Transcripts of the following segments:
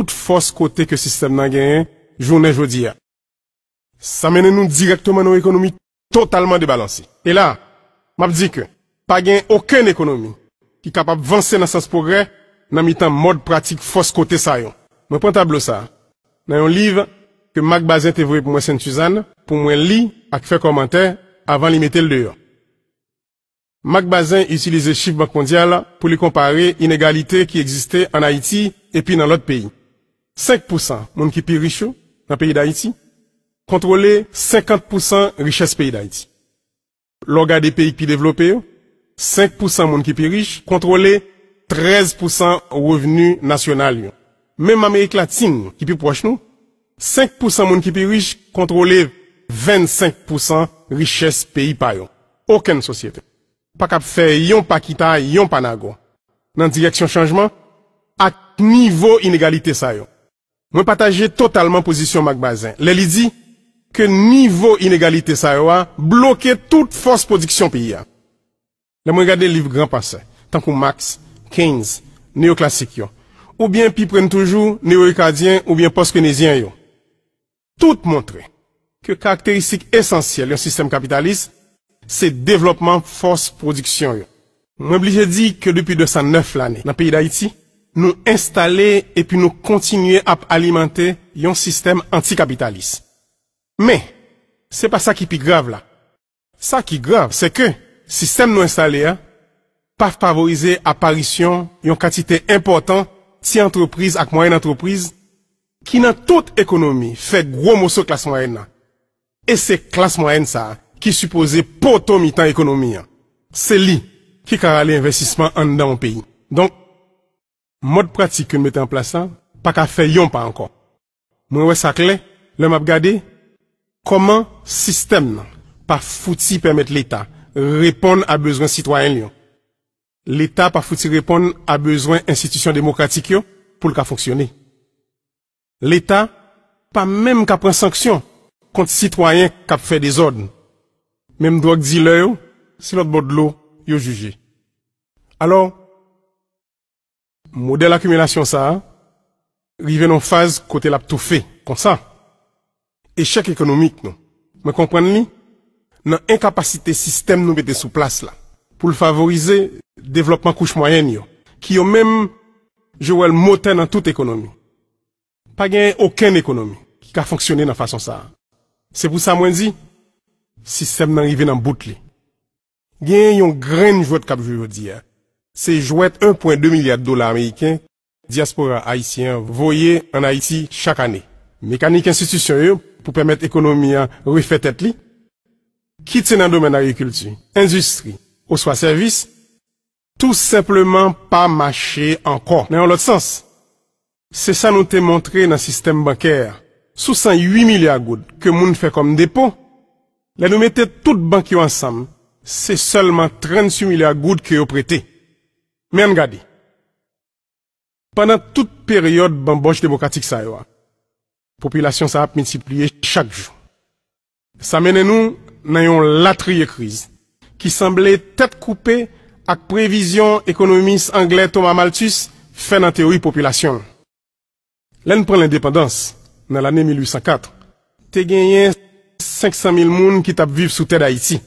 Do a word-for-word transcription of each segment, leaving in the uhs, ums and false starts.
tout fòs kote ke sistèm nan genyen jounen jodi a. Sa mennen nou dirèkteman nan yon ekonomi totalman debalanse. E la, m ap di ke pa gen okenn ekonomi ki kapab vanse nan sans pwogrè nan mitan mòd pratik fòs kote sa yo. Mwen pran tablo sa a nan yon liv ke Marc Bazin te voye pou mwen Sent Sizann pou mwen li ak fè kòmantè avan li mete l deyò. Marc Bazin itilize chif Bank Mondyal pou li konpare inegalite ki egziste ann Ayiti epi nan lòt peyi. Senk pousan moun ki pi rich yo nan peyi Dayiti kontwole senkant pousan richès peyi Dayiti. Lè w gade peyi ki pi devlope yo, senk pousan moun ki pi rich kontwole trèz pousan revni nasyonal yo. Menm Amerik Latin, ki pi pwòch nou, senk pousan moun ki pi rich kontwole vennsenk pousan richès peyi pa yo. Okenn sosyete pa kab fè yon pa kita, yon pa nago nan direksyon chanjman ak nivo inegalite sa yo. Mwen pataje totalman pozisyon Marc Bazin lè li di ke nivo inegalite sa yo a bloke tout fòs pwodiksyon peyi a. Lè mwen gade liv gran pansè, tankou Marx, Keynes, neyoklasik yo, oubyen pi pre n toujou, neyorikadyen oubyen pòskenezyen yo, tout montre ke karakteristik esansyèl yon sistèm kapitalis se devlòpman fòs pwodiksyon yo. Mwen blije di ke depi de san nèf lane nan peyi Dayiti, nou enstale epi nou kontinye ap alimante yon sistèm antikapitalis. Men, se pa sa ki pi grav la. Sa ki grav, se ke sistèm nou enstale a pa favorize aparisyon yon kantite enpòtan ti antrepriz ak mwayèn antrepriz ki nan tout ekonomi fè gwo moso klas mwayèn nan. E se klas mwayèn sa a ki sipoze poto mitan ekonomi an. Se li ki ka rale envestisman anndan yon peyi. Donk, mòd pratik ke n mete an plas la pa ka fè yon pa ankò. Mwen wè sa klè lè m ap gade kòman sistèm nan pa fouti pèmèt Leta reponn a bezwen sitwayen l yo. Leta pa fouti reponn a bezwen enstitisyon demokratik yo pou l ka fonksyone. Leta pa menm ka pran sanksyon kont sitwayen k ap fè dezòd. Menm dwòg dilè yo, se lòt bò dlo yo jije. Alò, modèl akimilasyon sa a rive nan yon faz kote l ap toufe konsa. Echèk ekonomik nou, mwen konprann li nan enkapasite sistèm nou mete sou plas la pou l favorize devlòpman kouch mwayèn yo, ki yo menm, je wè l, motè nan tout ekonomi. Pa gen okenn ekonomi ki ka fonksyone nan fason sa a. Se pou sa mwen di, sistèm nan rive nan bout li. Genyen yon grenn jwèt k ap jwe jodi a. Se jwèt en pwen de milya dola ameriken dyaspora ayisyen an voye ann Ayiti chak ane. Mekanik enstitisyon yo pou pèmèt ekonomi an refè tèt li, kit se nan domèn agrikilti, endistri, oswa sèvis, tou senpleman pa mache ankò. Nan yon lòt sans, se sa nou te montre nan sistèm bankè a. Sou san uit milya goud ke moun fè kòm depo, lè nou mete tout bank yo ansanm, se sèlman tranntuit milya goud ke yo prete. Men ann gade. Pandan tout peryòd banbòch demokratik sa yo a, popilasyon sa ap miltipliye chak jou. Sa mennen nou nan yon latriye kriz ki sanble tèt koupe ak previzyon ekonomis anglè Thomas Malthus fè nan teyori popilasyon l. Lè n pran lendepandans nan lane mil uit san kat, te genyen senk san mil moun ki t ap viv sou tè Dayiti.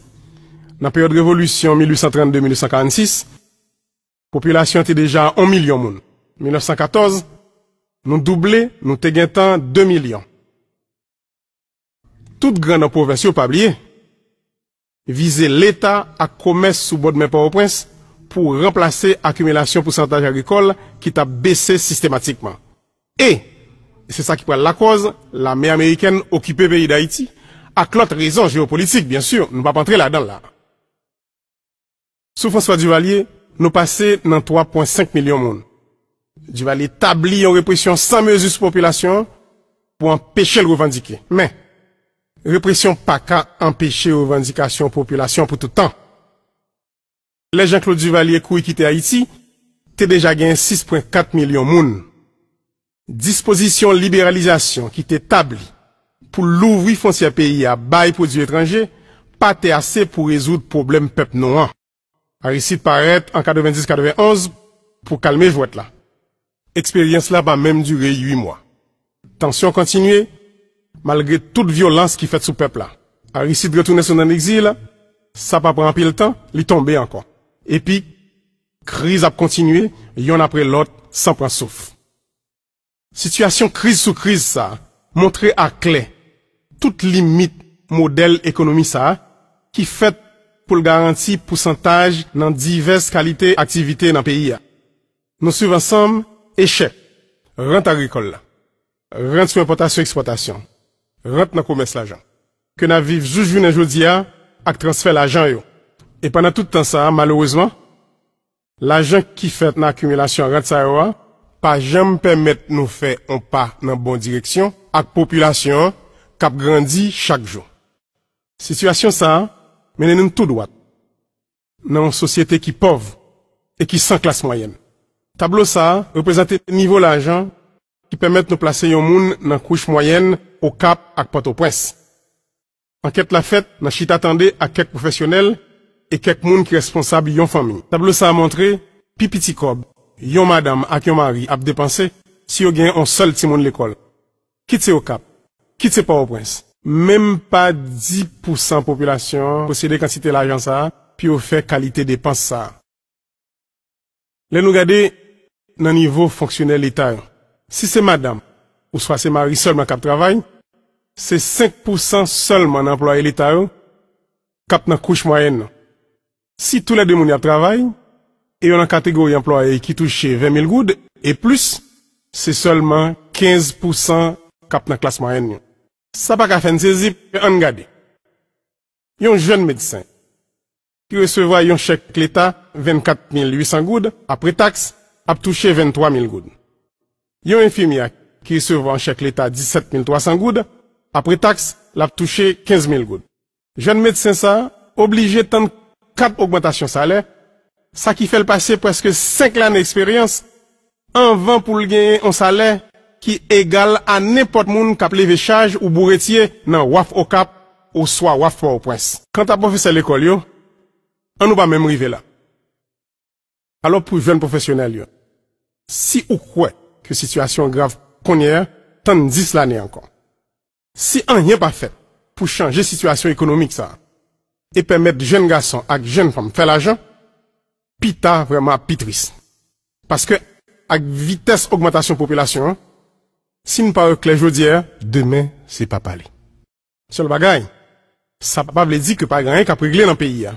Nan peryòd revolisyon mil uit san trannde mil uit san karannsis, popilasyon an te deja yon milyon moun. Mil nèf san katòz, nou double, nou te gentan de milyon. Tout grandan pwovens yo, pa bliye, vize Leta ak komès sou bòdmè Pòtoprens pou ranplase akimilasyon pousantaj agrikòl ki t ap bese sistematikman. E se sa ki pral lakòz lame amerikèn okipe peyi Dayiti, ak lòt rezon jewopolitik, byen si, nou p ap antre ladan l la. Sou François Duvalier, nou pase nan twa pwen senk milyon moun. Duvalier tabli yon represyon san mezi sou popilasyon an pou anpeche l revandike. Men, represyon pa ka anpeche revandikasyon popilasyon pou tout tan. Lè Jean-Claude Duvalier kouri kite Ayiti, te deja gen sis pwen kat milyon moun. Dispozisyon liberalizasyon ki te tabli pou louvri fwontyè peyi a bay pwodui etranje pa te ase pou rezoud pwoblèm pèp nou an. Aristide parèt an katrevenndis katrevenonz pou kalme jwèt la. Eksperyans la pa menm dire uit mwa. Tansyon kontinye, malgre tout vyolans ki fèt sou pèp la. Aristide retounen sou nan egzil, sa pa pran anpil tan, li tonbe ankò. Epi, kriz ap kontinye, yonn apre lòt, san pran souf. Sitiyasyon kriz sou kriz sa a montre aklè tout limit modèl ekonomi sa a ki fèt pou l garanti pousantaj nan divès kalite aktivite nan peyi a. Nou swiv ansanm echèk rant agrikòl la, rant sou enpòtasyon ekspòtasyon, rant nan komès lajan, ke n ap viv jous jounen jodi a ak transfè lajan yo. E pandan tout tan sa a, malerezman, lajan ki fèt nan akimilasyon rant sa yo a pa janm pèmèt nou fè on pa nan bon direksyon ak popilasyon an k ap grandi chak jou. Sitiyasyon sa a mennen nou tou dwat nan yon sosyete ki pòv e ki san klas mwayèn. Tablo sa a reprezante nivo lajan ki pèmèt nou plase yon moun nan kouch mwayèn Okap ak Pòtoprens. Ankèt la fèt nan chita tande ak kèk pwofesyonèl e kèk moun ki responsab yon fanmi. Tablo sa a montre pi piti kòb yon madanm ak yon mari ap depanse si yo gen yon sèl timoun lekòl. Kit se Okap, kit se Pòtoprens, menm pa dis pousan popilasyon an posede kantite lajan sa a pou yo fè kalite depans sa a. Lè nou gade nan nivo fonksyonè Leta yo, si se madanm oswa se mari sèlman k ap travay, se senk pousan sèlman nan anplwaye Leta yo k ap nan kouch mwayèn nan. Si toulède moun yo ap travay, e yo nan kategori anplwaye ki touche ven mil goud e plis, se sèlman kenz pousan k ap nan klas mwayèn yo. Sa pa ka fè n sezi, men ann gade. Yon jèn medsen ki resevwa yon chèk Leta vennkat mil uitsan goud apre taks ap touche venntwa mil goud. Yon enfimyè ki resevwa yon chèk Leta disèt mil twasan goud apre taks l ap touche kenz mil goud. Jèn medsen sa a oblije tann kat ogmantasyon salè, sa ki fè l pase prèske senk lane eksperyans anvan pou l genyen yon salè ki egal a nenpòt moun k ap leve chaj ou boure tye nan waf Okap oswa waf Pòtoprens. Kanta pwofesè lekòl yo, an nou pa menm rive la. Alò pou jèn pwofesyonèl yo, si ou kwè ke sitiyasyon an grav kounye a, tann dis lane ankò. Si anyen pa fèt pou chanje sitiyasyon ekonomik sa a e pèmèt jèn gason ak jèn fanm fè lajan, pita vrèman ap pi tris. Paske ak vitès ogmantasyon popilasyon an, si n pa wè klè jodi a, demen se pa pale. Sèl bagay, sa pa vle di ke pa gen anyen k ap regle nan peyi a.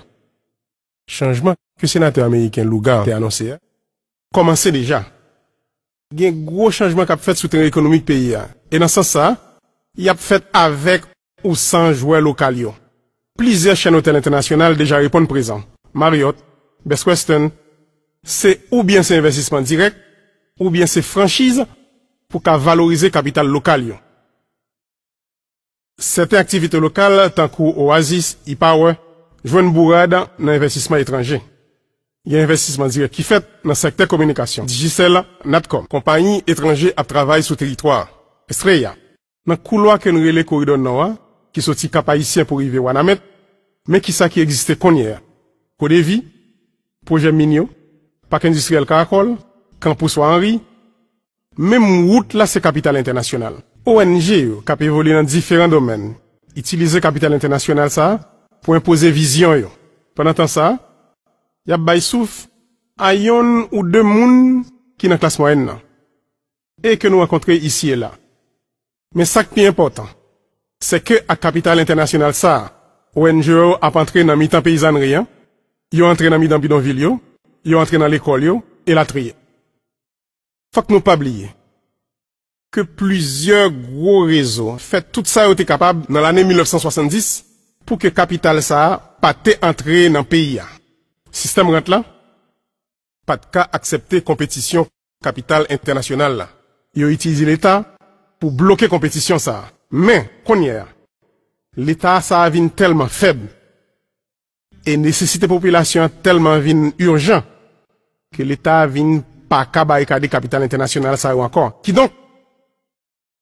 Chanjman ke senatè ameriken Lugar te anonse a kòmanse deja. Gen gwo chanjman k ap fèt sou teren ekonomik peyi a. E nan sans sa a, y ap fèt avèk ou san jwè lokal yo. Plizyè chèn otèl entènasyonal deja reponn prezan. Marriott, Best Western, se oubyen se envestisman dirèk, oubyen se franchiz pou ka valorize kapital lokal yo. Sèten aktivite lokal, tankou Oasis, ePower, jwenn bourad nan envestisman etranje. Gen envestisman dirèk ki fèt nan sektè kominikasyon, Digicel, Natcom, konpayi etranje ap travay sou teritwa a, Estrella, nan koulwa ke n rele Koridò Nò a, ki soti Kap Ayisyen pou rive Wanament, men kisa ki egziste kounye a, Kodevi, pwojè min yo, Pak Endistriyèl Karakòl, Kanpous Wa Henri, menm wout la se kapital entènasyonal. O N G yo k ap evolye nan diferan domèn itilize kapital entènasyonal sa a pou enpoze vizyon yo. Pandan tan sa a, y ap bay souf a yonn ou de moun ki nan klas mwayèn nan e ke nou rankontre isi e la. Men sa k pi enpòtan, se ke ak kapital entènasyonal sa a, O N G yo ap antre nan mitan peyizanri an, yo antre nan mitan bidonvil yo, yo antre nan lekòl yo, elatriye. Fòk nou pa bliye ke plizyè gwo rezo fè tout sa yo te kapab nan lane mil nèf san swasanndis pou ke kapital sa a pa te antre nan peyi a. Sistèm rant la pa t ka aksepte konpetisyon kapital entènasyonal la. Yo itilize Leta pou bloke konpetisyon sa a. Men, kounye a, Leta sa a vin tèlman fèb e nesesite popilasyon an tèlman vin ijan ke Leta vin pa ka barikade kapital entènasyonal sa yo ankò. Kidonk,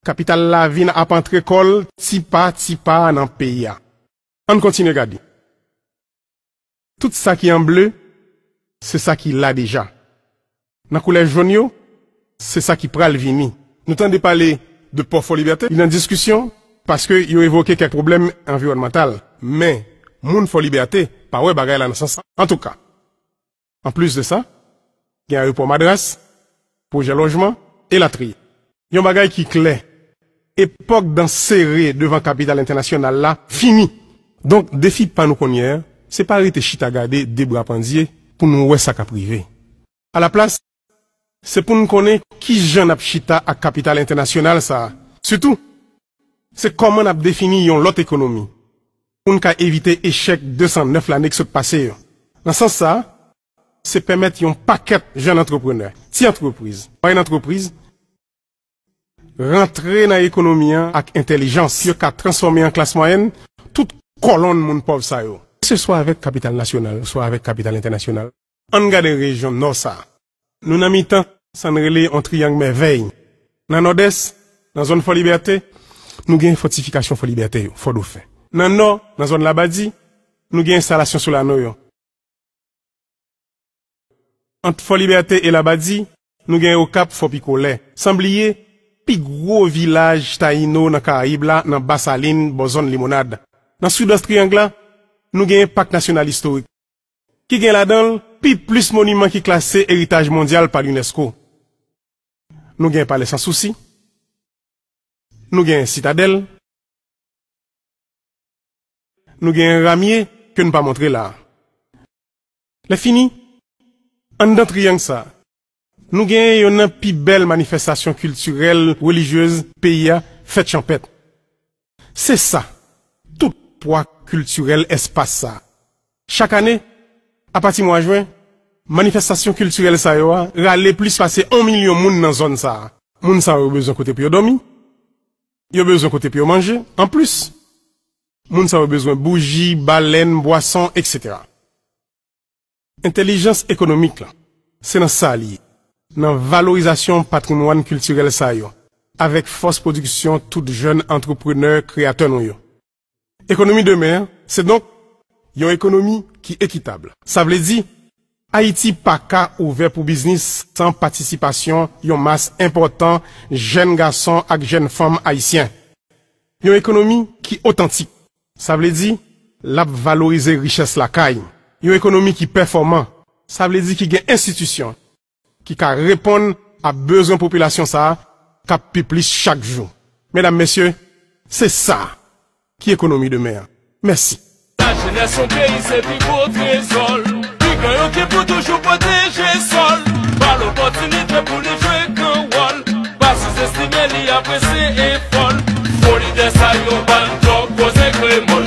kapital la vin ap antre kò l ti pa ti pa nan peyi a. Ann kontinye gade. Tout sa ki an ble, se sa ki la deja. Nan koulè jòn yo, Se sa ki pral vini. Nou tande pale de pò Fò Libète, li nan diskisyon, paske yo evoke kèk pwoblèm anviwònmantal. Men, moun Fò Libète pa wè bagay la nan sans sa. Antouka, anplis de sa, gen ayewopò Madras, pwojè lojman, elatriye. Yon bagay ki klè, epòk dan sere devan kapital entènasyonal la fini. Donk, defi pa nou kounye a, se pa rete chita gade de bra pandye pou nou wè sa k ap rive. Alaplas, se pou n konnen kijan n ap chita ak kapital entènasyonal sa a. Sitou, se kòman n ap defini yon lòt ekonomi pou n ka evite echèk de san nèf lane k sot pase yo. Nan sans sa a, se pèmèt yon pakèt jèn antreprenè, ti antrepriz, mwayèn antrepriz, rantre nan ekonomi an ak entèlijans, yo ka transfòme an klas mwayèn tout kòlonn moun pòv sa yo. Se swa avèk kapital nasyonal, swa avèk kapital entènasyonal. Ann gade rejyon Nò sa a. Nou nan mitan sa n rele yon triyang mèvèy. Nan Nòdès, nan zòn Fò Libète, nou gen fòtifikasyon Fò Libète yo, Fò Dofen. Nan Nò, nan zòn Labadi, nou gen enstalasyon Solano yo. Ant Fò Libète e Labadi, nou gen Okap, Fò Pikolè. San bliye, pi gwo vilaj Tayino nan Karayib la, nan Ba Salin, bò zòn Limonad. Nan sidwès triyang la, nou gen Pak Nasyonal Istorik, ki gen ladan l pi plis moniman ki klase eritaj mondyal pa l'UNESCO. Nou gen Palè Sansousi, nou gen Sitadèl, nou gen Ramye ke n pa montre la a. Lè fini, anndan triyang sa a, nou gen youn nan pi bèl manifestasyon kiltirèl, relijyez peyi a fèt chanpèt. Se sa, tout pwa kiltirèl espas sa a. Chak ane, apati mwa jen, manifestasyon kiltirèl sa yo a rale plis pase yon milyon moun nan zòn sa a. Moun sa yo bezwen kote pou yo dòmi, yo bezwen kote pou yo manje. Anplis, moun sa yo bezwen bouji, balèn, bwason, etsetera. Entèlijans ekonomik la, se nan sa li ye, nan valorizasyon patrimwàn kiltirèl sa yo, avèk fòs pwodiksyon tout jèn antreprenè kreyatè nou yo. Ekonomi demen an, se donk yon ekonomi ki ekitab. Sa vle di, Ayiti pa ka ouvè pou biznis san patisipasyon yon mas enpòtan jèn gason ak jèn fanm ayisyen. Yon ekonomi ki otantik, sa vle di, l ap valorize richès lakay. Yon ekonomi ki pèfòman, sa vle di ki gen enstitisyon ki ka reponn a bezwen popilasyon sa a k ap pi plis chak jou. Medam, mesye, se sa ki ekonomi demen an. Mèsi. Lajenès yon peyi se pi gwo trezò l. Pigan yo ki pou toujou pwoteje sòl. Ba l opòtinite pou li jwe gran wòl. Pa sizestime li, apresye efò l. Fò lidè sa yo ba n djòb, poze kremòl.